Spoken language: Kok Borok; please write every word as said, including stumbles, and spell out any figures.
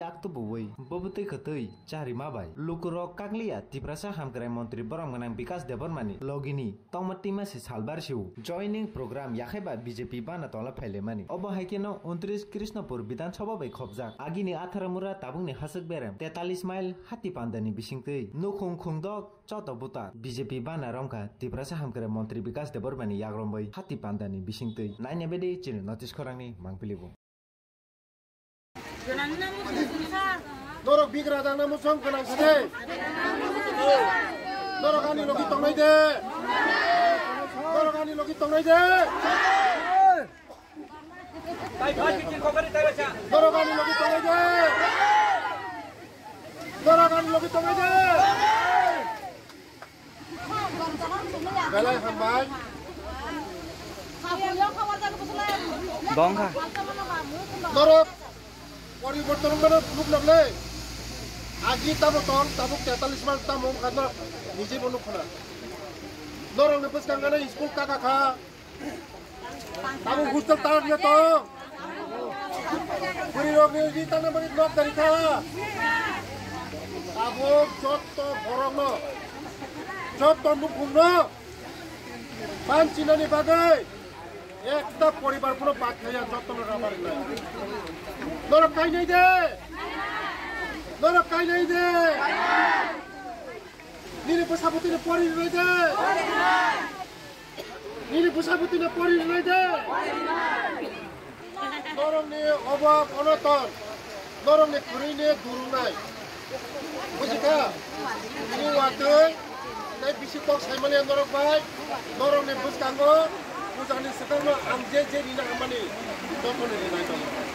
Aktubuwi bubutwi kwtwi charima bai lukurok kakliya Tiprasa hamkrai montri borom gwnang Bikas Debbarmani logini tongma twima se salbar siu joining program yakhaiba B J P bana tola phailaimani. Obo hai kheno untris Krishnapur Bidhan Sabha bai khopjak agini Atharamura tabukni haswk berem tetalis mile hati pandani bisingtwi nukhung khungdok choto buta B J P bana romkha Tiprasa hamkrai montri Bikas Debbarmani yagrombai hati pandani bisingtwi naina bedi chini notice khorangni mangpilibo. Norok bigra dangna musong gwnang sade. Norok ani logi tongnai de. Norok ani logi tongnai de. Norok ani logi tongnai de. Norok ani logi tongnai de. Belai hambai. Bongkha. Norok poriborton mano nuk nagle. Agi tamo tong, tabuk tetalis mal tamo wngkha norok nije bo nuk khna. Norok ni bwskang gana school kaka kha. Tabuk hostel tarak ya tong. Bwrwi rok ni ri tangna bagwi nok dari kha. Tabuk jotto borok no, jotto nukhung no. Ban chinani bagwi ekta poribar phano bad khaya, jottono rabar nai. Norok kainai de? Norok kainai de? Nini bwsa bwtwino pori rinai de? Nini bwsa bwtwino pori rinai de? Norokni obo onoton, norokni kwrwini durungnai. Bujikha? Tini watwi tei bisi kok saimani norok bai, norokni bwskango pujakni swkangno ang je je rina hammani jotono rinai tongo.